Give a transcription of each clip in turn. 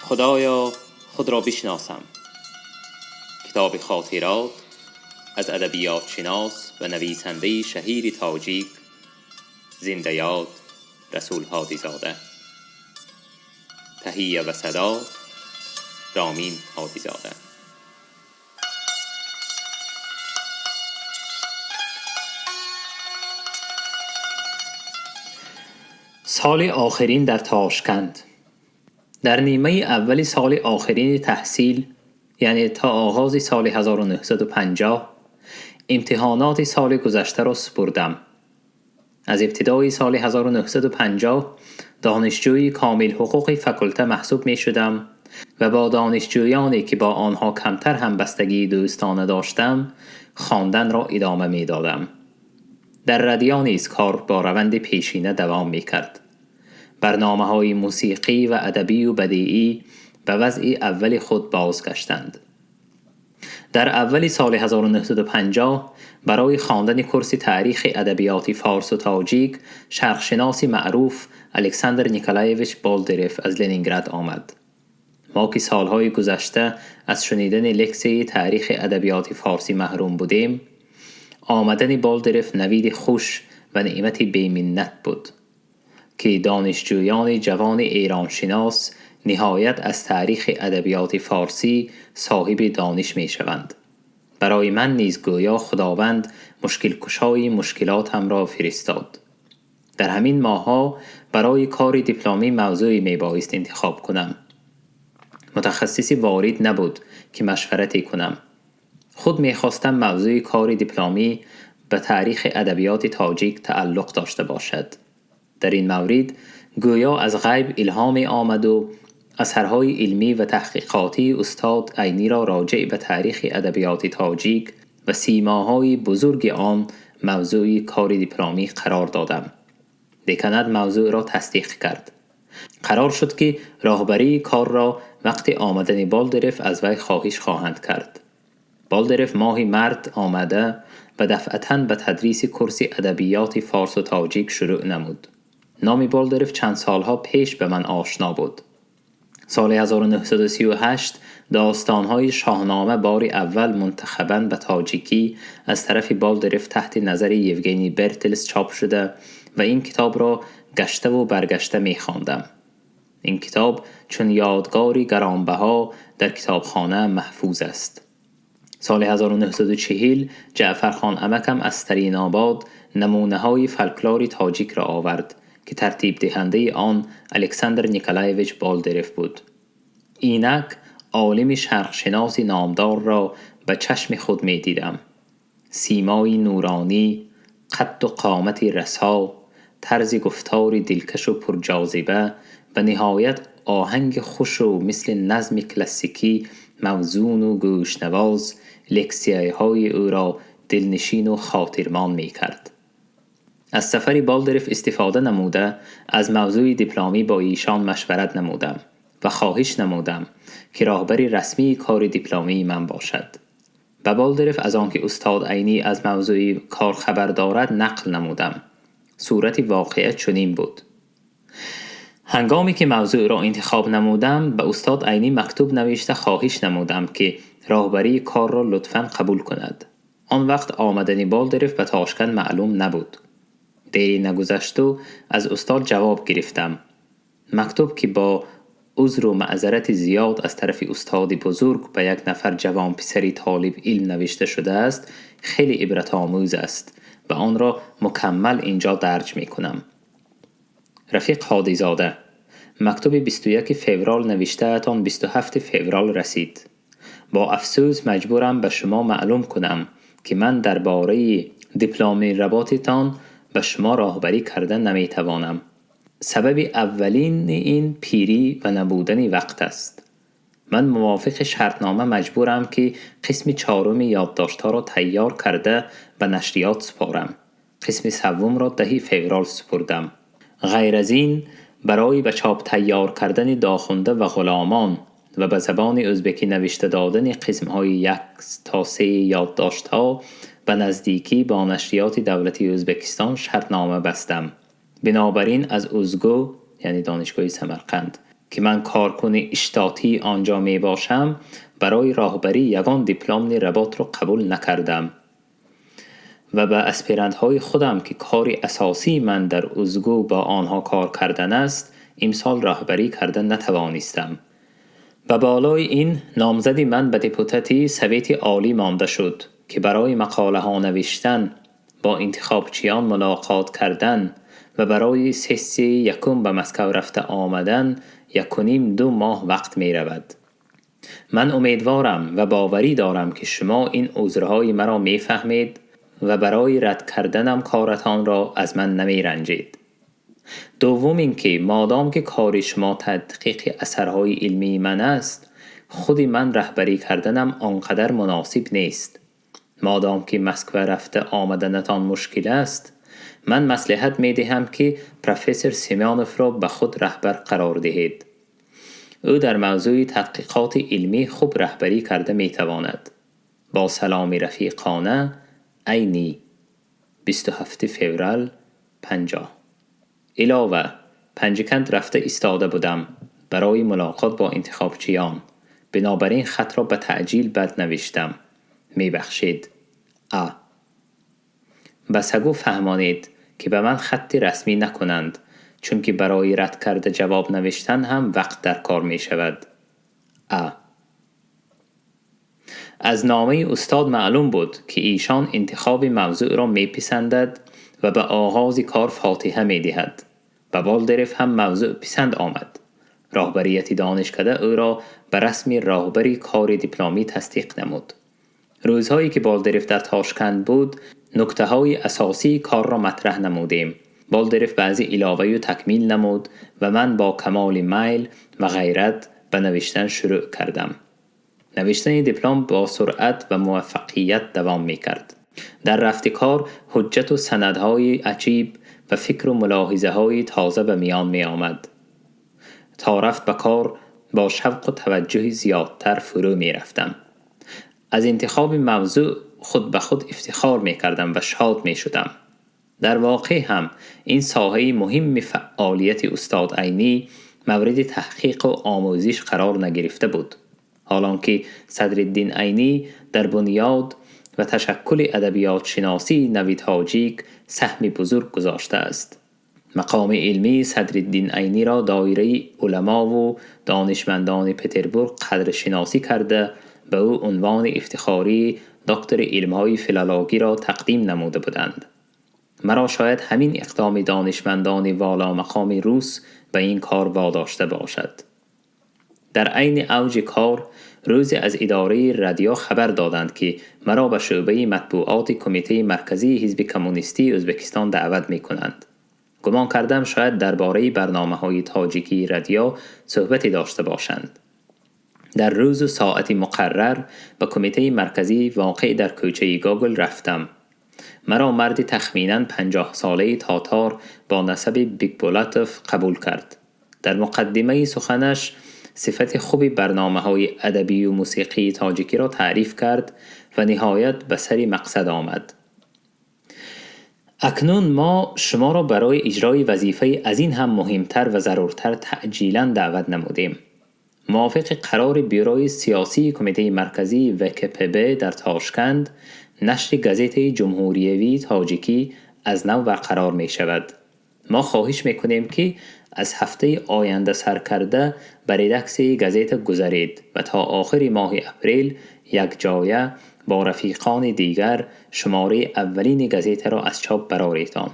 Худоё, худро бишносам. Китоби хотирот аз адабиётшинос ва нависандаи шаҳири тоҷик, зиндаёд Расул Ҳодизода. Таҳия ва садо, Ромин Ҳодизода. Соли охирин дар Тошканд. Дар нимаи аввали соли охирини таҳсил, яъне то оғози соли 1950, имтиҳоноти соли гузаштаро супурдам. Аз ибтидои соли 1950 донишҷӯи комилҳуқуқи факулта маҳсуб мешудам ва бо донишҷӯёне, ки бо онҳо камтар ҳамбастагии дӯстона доштам, хонданро идома медодам. Дар радио низ кор бо раванди пешина давом мекард. Барномаҳои мусиқӣ ва адабию бадиӣ ба вазъи аввали худ бозгаштанд. Дар аввали соли 1950 барои хондани курси таърихи адабиёти форсу тоҷик шарқшиноси маъруф Александр Николаевич Болдирев аз Ленинград омад. Мо ки солҳои гузашта аз шунидани лексияи таърихи адабиёти форсӣ маҳрум будем, омадани Болдирев навиди хуш ва неъмати беминнат буд, ки донишҷӯёни ҷавони эроншинос ниҳоят аз таърихи адабиёти форсӣ соҳиби дониш мешаванд. Барои ман низ гӯё Худованд мушкилкушои мушкилотамро фиристод. Дар ҳамин моҳҳо барои кори дипломӣ мавзӯе мебоист интихоб кунам. Мутахассиси ворид набуд, ки машварате кунам. Худ мехостам мавзӯи кори дипломӣ ба таърихи адабиёти тоҷик тааллуқ дошта бошад. Дар ин маврид гӯё аз ғайб илҳоме омаду асарҳои илмӣ ва таҳқиқотии устод Айниро роҷеъ ба таърихи адабиёти тоҷик ва симоҳои бузурги он мавзӯи кори дипломӣ қарор додам. Деканат мавзӯъро тасдиқ кард. Қарор шуд, ки роҳбарии корро вақти омадани Болдирев аз вай хоҳиш хоҳанд кард. Болдирев моҳи март омада ва дафъатан ба тадриси курси адабиёти форсу тоҷик шурӯъ намуд. Номи Болдирев чанд солҳо пеш ба ман ошно буд. Соли 1938 достонҳои Шоҳнома бори аввал мунтахабан ба тоҷикӣ аз тарафи Болдирев таҳти назари Евгений Бертелс чоп шуда ва ин китобро гаштаву баргашта мехондам. Ин китоб чун ёдгори гаронбаҳо дар китобхона маҳфуз аст. Соли 1940 Ҷаъфархон амакам аз Старинобод намунаҳои фолклори тоҷикро овард, ки тартибдиҳандаи он Александр Николаевич Болдирев буд. Инак олими шарқшиноси номдорро ба чашми худ медидам. Симои нуронӣ, қадду қомати расо, тарзи гуфтори дилкашу пурҷозиба ва ниҳоят оҳанги хушу мисли назми классикӣ мавзуну гӯшнавоз лексияҳои ӯро дилнишину хотирмон мекард. Аз сафари Болдирев истифода намуда, аз мавзӯи дипломӣ бо эшон машварат намудам ва хоҳиш намудам, ки роҳбари расмии кори дипломии ман бошад. Ба Болдирев аз он ки устод Айнӣ аз мавзӯи кор хабар дорад, нақл намудам. Сурати воқеа чунин буд. Ҳангоме ки мавзӯъро интихоб намудам, ба устод Айнӣ мактуб навишта хоҳиш намудам, ки роҳбарии корро лутфан қабул кунад. Он вақт омадани Болдирев ба Тошканд маълум набуд. Дери нагузашту аз устод ҷавоб гирифтам. Мактуб, ки бо узру маъзарати зиёд аз тарафи устоди бузург ба як нафар ҷавонписари толиб илм навишта шудааст, хеле ибратомӯз аст ва онро мукаммал ин ҷо дарҷ мекунам. Рафиқ Ҳодизода, мактуби 21 феврал навиштаатон 27 феврал расид. Бо афсӯс маҷбурам ба шумо маълум кунам, ки ман дар бораи дипломи работитон ба шумо роҳбарӣ карда наметавонам. Сабаби аввалини ин пирӣ ва набудани вақт аст. Ман мувофиқи шартнома маҷбурам, ки қисми чоруми ёддоштҳоро тайёр карда ба нашриёт супорам. Қисми севумро 10 феврал супурдам. Ғайр аз ин, барои ба чоп тайёр кардани Дохунда ва ғуломон ва ба забони ӯзбекӣ навишта додани қисмҳои 1 то 3 ёддоштҳо ба наздикӣ бо нашриёти давлатии Ӯзбекистон шартнома бастам. Бинобар ин аз УЗГУ, яъне Донишгоҳи Самарқанд, ки ман коркуни иштотии онҷо мебошам, барои роҳбарӣ ягон дипломни работро қабул накардам ва ба аспирантҳои худам, ки кори асосии ман дар УЗГУ бо онҳо кор кардан аст, имсол роҳбарӣ карда натавонистам. Ба болои ин номзади ман ба депутатии Совети Олӣ монда шуд, ки барои мақолаҳо навиштан, бо интихобчиён мулоқот кардан ва барои сессияи якум ба Москва рафта омадан 1.5-2 моҳ вақт меравад. Ман умедворам ва боварӣ дорам, ки шумо ин узрҳои маро мефаҳмед ва барои рад карданам коратонро аз ман намеранҷед. Дуввум ин ки модом ки кори шумо тадқиқи асарҳои илмии ман аст, худи ман раҳбарӣ карданам он қадар муносиб нест. Модом ки Москва рафта омаданатон мушкил аст, ман маслиҳат медиҳам, ки профессор Семёновро ба худ раҳбар қарор диҳед. Ӯ дар мавзӯи тадқиқоти илмӣ хуб раҳбарӣ карда метавонад. Бо саломи рафиқона, Айнӣ. 27 феврал 50. Илова, Панҷакент рафта истода будам барои мулоқот бо интихобчиён, бинобар ин хатро ба таъҷил бад навиштам. Мебахшед. А ба Сагу фаҳмонед, ки ба ман хатти расмӣ накунанд, чунки барои рад карда ҷавоб навиштан ҳам вақт дар кор мешавад. А аз номаи устод маълум буд, ки ишон интихоби мавзӯъро меписандад ва ба оғози кор фотиҳа медиҳад. Ба Болдирев ҳам мавзӯъ писанд омад. Роҳбарияти донишкада ӯро ба расми роҳбари кори дипломӣ тасдиқ намуд. Рӯзҳое ки Болдирев дар Тошканд буд, нуктаҳои асосии корро матраҳ намудем. Болдирев баъзе иловаю такмил намуд ва ман бо камоли майл ва ғайрат ба навиштан шурӯъ кардам. Навиштани диплом бо суръат ва муваффақият давом мекард. Дар рафти кор ҳуҷҷату санадҳои аҷиб ва фикру мулоҳизаҳои тоза ба миён меомад. То рафт ба кор бо шавқу таваҷҷӯҳи зиёдтар фурӯ мерафтам. Аз интихоби мавзӯъ худ ба худ ифтихор мекардам ва шод мешудам. Дар воқеъ ҳам ин соҳаи муҳимми фаъолияти устод Айнӣ мавриди таҳқиқу омӯзиш қарор нагирифта буд, ҳолон ки Садриддин Айнӣ дар бунёд ва ташаккули адабиётшиносии нави тоҷик саҳми бузург гузоштааст. Мақоми илмии Садриддин Айниро доираи уламову донишмандони Петербург қадршиносӣ карда, ба ӯ унвони ифтихории доктори илмҳои филологиро тақдим намуда буданд. Маро шояд ҳамин иқдоми донишмандони воломақоми рус ба ин кор водошта бошад. Дар айни авҷи кор рӯзе аз идораи радио хабар доданд, ки маро ба шӯъбаи матбуоти Кумитаи марказии Ҳизби коммунистии Ӯзбекистон даъват мекунанд. Гумон кардам, шояд дар бораи барномаҳои тоҷикии радио суҳбате дошта бошанд. Дар рӯзу соати муқаррар ба Кумитаи марказӣ воқеъ дар кӯчаи Гогол рафтам. Маро марди тахминан 50-солаи тотор бо насаби Бикбулатов қабул кард. Дар муқаддимаи суханаш сифати хуби барномаҳои адабию мусиқии тоҷикиро таъриф кард ва ниҳоят ба сари мақсад омад. Акнун мо шуморо барои иҷрои вазифаи аз ин ҳам муҳимтар ва заруртар таъҷилан даъват намудем. Мувофиқи қарори бюрои сиёсии Кумитаи марказии ВКПБ дар Тошканд нашри газетаи ҷумҳуриявии тоҷикӣ аз нав барқарор мешавад. Мо хоҳиш мекунем, ки аз ҳафтаи оянда сар карда ба редаксияи газета гузаред ва то охири моҳи апрел якҷоя бо рафиқони дигар шумораи аввалини газетаро аз чоп бароретон.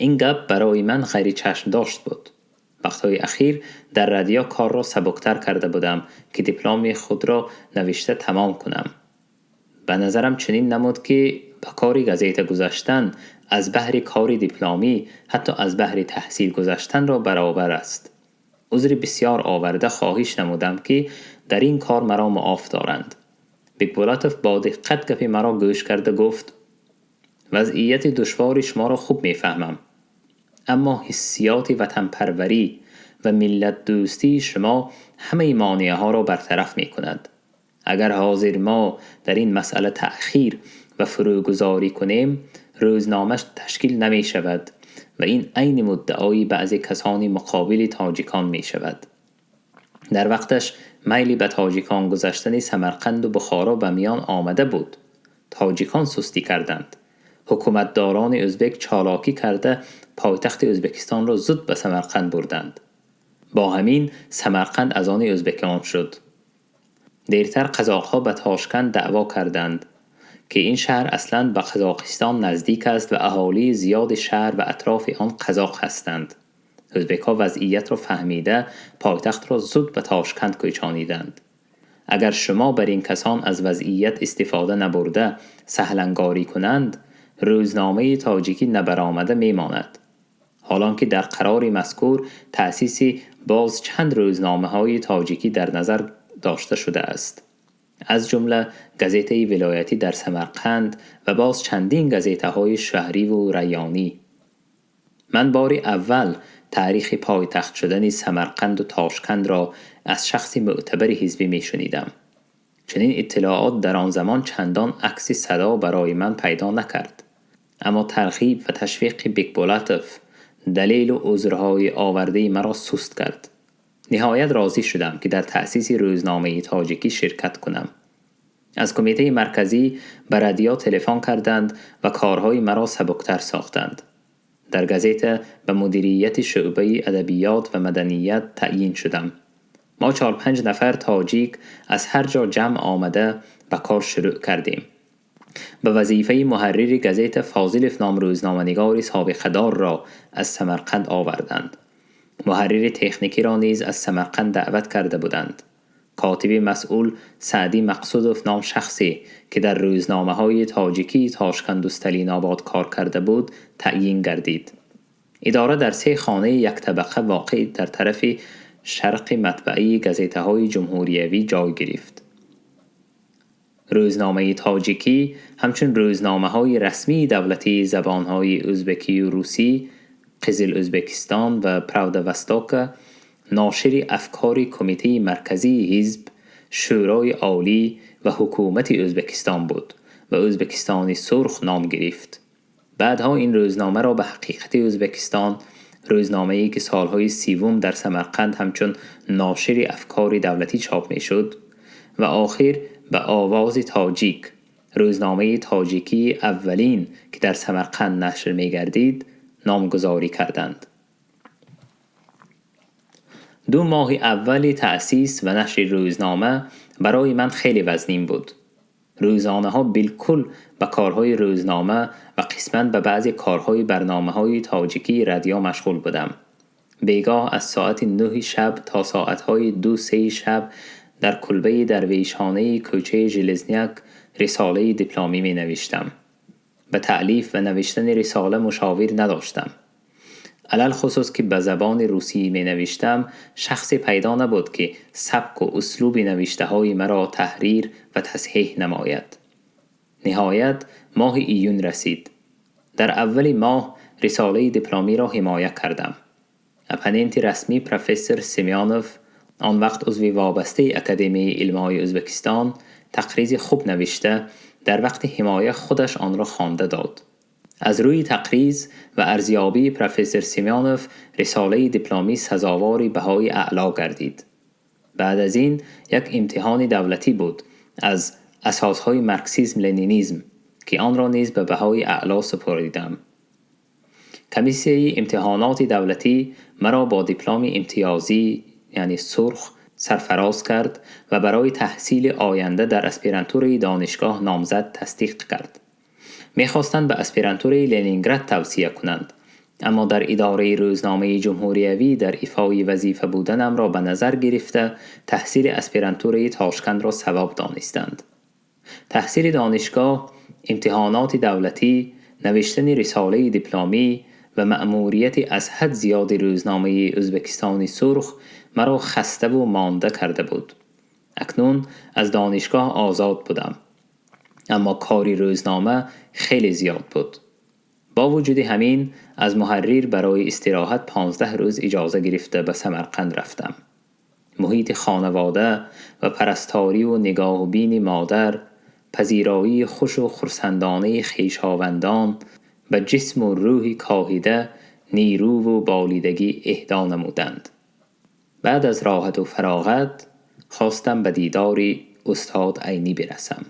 Ин гап барои ман ғайричашмдошт буд. Вақтҳои ахир дар радио корро сабуктар карда будам, ки дипломи худро навишта тамом кунам. Ба назарам чунин намуд, ки ба кори газета гузаштан аз баҳри кори дипломӣ ҳатто аз баҳри таҳсил гузаштанро баробар аст. Узри бисёр оварда хоҳиш намудам, ки дар ин кор маро муоф доранд. Бекбулатов бо диққат гапи маро гӯш карда гуфт: «Вазъияти душвори шуморо хуб мефаҳмам, аммо ҳиссиёти ватанпарварӣ ва миллатдӯстии шумо ҳамаи монеаҳоро бартараф мекунад. Агар ҳозир мо дар ин масъала таъхир ва фурӯгузорӣ кунем, рӯзномаш ташкил намешавад. و این عین مدعای بعضی کسانی مقابل تاجیکان می شود. در وقتش میلی به تاجیکان گذشتن سمرقند و بخارا به میان آمده بود. تاجیکان سستی کردند. حکومتداران ازبک چالاکی کرده پایتخت ازبکستان را زود به سمرقند بردند. با همین سمرقند از آن ازبکان شد. دیرتر قزاقها به تاشکند دعوا کردند که این شهر اصلا به قزاقستان نزدیک است و اهالی زیاد شهر و اطراف آن قزاق هستند. ازبک‌ها وضعیت را فهمیده پایتخت را زود به تاشکند کوچانیدند. اگر شما بر این کسان از وضعیت استفاده نبرده سهلنگاری کنند، روزنامه تاجیکی نبرآمده میماند. حالان که در قرار مذکور تأسیس باز چند روزنامه های تاجیکی در نظر داشته شده است، از جمله گزیته ولایتی در سمرقند و باز چندین گزیته های شهری و ریانی. من بار اول تاریخ پایتخت شدن سمرقند و تاشکند را از شخص معتبر حزبی می شنیدم. چنین اطلاعات در آن زمان چندان عکس صدا برای من پیدا نکرد، اما ترغیب و تشویق بیکبولاتف دلیل و عذرهای آورده مرا سست کرد. نهایت راضی شدم که در تأسیس روزنامه تاجیکی شرکت کنم. از کمیته مرکزی به رادیو تلفن کردند و کارهای مرا سبکتر ساختند. در گزیته به مدیریت شعبه ادبیات و مدنیت تعیین شدم. ما 4-5 نفر تاجیک از هر جا جمع آمده به کار شروع کردیم. به وظیفه محرر گزیته فاضلف نام روزنامه‌نگار سابقه دار را از سمرقند آوردند. محرر تکنیکی را نیز از سمرقند دعوت کرده بودند. کاتب مسئول سعدی مقصودوف نام شخصی که در روزنامه‌های تاجیکی تاشکند و ستالین آباد کار کرده بود تعیین گردید. اداره در 3 خانه یک طبقه واقع در طرف شرق مطبعه گزیته‌های جمهوریوی جای گرفت. روزنامه تاجیکی همچون روزنامه‌های رسمی دولتی زبان‌های ازبکی و روسی، قزل ازبکستان و پراودا وستوکا، ناشر افکار کمیته مرکزی حزب، شورای عالی و حکومت ازبکستان بود و ازبکستان سرخ نام گرفت. بعدها این روزنامه را به حقیقت ازبکستان، روزنامه‌ای که سالهای 30 در سمرقند همچون ناشر افکار دولتی چاپ می‌شد، و آخر به آواز تاجیک، روزنامه تاجیکی اولین که در سمرقند نشر می‌گردید، نامگذاری کردند. 2 ماه اول تأسیس و نشر روزنامه برای من خیلی وزنین بود. روزانه ها بالکل به کارهای روزنامه و قسماً به بعضی کارهای برنامه‌های تاجیکی رادیو مشغول بودم. بیگاه از ساعت 9 شب تا ساعت‌های 2-3 شب در کلبه درویشانه کوچه ژلزنیاک رساله دیپلمی می نوشتم. به تألیف و نوشتن رساله مشاور نداشتم. علل خصوص که به زبان روسی می نوشتم، شخصی پیدا نبود که سبک و اسلوب نوشته های مرا تحریر و تصحیح نماید. نهایت ماه ایون رسید. در اول ماه رساله دیپلمی را حمایه کردم. اپننت رسمی پروفسور سیمیانوف، آن وقت عضو وابسته اکادمی علم‌های ازبکستان، تقریظ خوب نوشته در وقت حمایه خودش آن را خوانده داد. از روی تقریظ و ارزیابی پروفسور سیمیانوف رساله دیپلمی سزاوار بهای اعلا گردید. بعد از این یک امتحان دولتی بود از اساسهای مارکسیسم لنینیزم که آن را نیز به بهای اعلا سپردم. کمیسیه امتحانات دولتی مرا با دیپلم امتیازی یعنی سرخ سرفراز کرد و برای تحصیل آینده در اسپیرانتوری دانشگاه نامزد تصدیق کرد. می‌خواستند به اسپیرانتوری لنینگراد توصیه کنند، اما در اداره روزنامه جمهوریوی در ایفای وظیفه بودنم را به نظر گرفته تحصیل اسپیرانتوری تاشکند را ثواب دانستند. تحصیل دانشگاه، امتحانات دولتی، نوشتن رساله دیپلمی و مأموریت از حد زیاد روزنامه ازبکستان سرخ مرا خسته و مانده کرده بود. اکنون از دانشگاه آزاد بودم، اما کاری روزنامه خیلی زیاد بود. با وجود همین از محرر برای استراحت 15 روز اجازه گرفته به سمرقند رفتم. محیط خانواده و پرستاری و نگاه و بین مادر، پذیرایی خوش و خرسندانه خویشاوندان و جسم و روح کاهیده Нирӯву болидагӣ эҳдо намуданд. Баъд аз роҳату фароғат хостам ба дидори устод Айнӣ бирасам.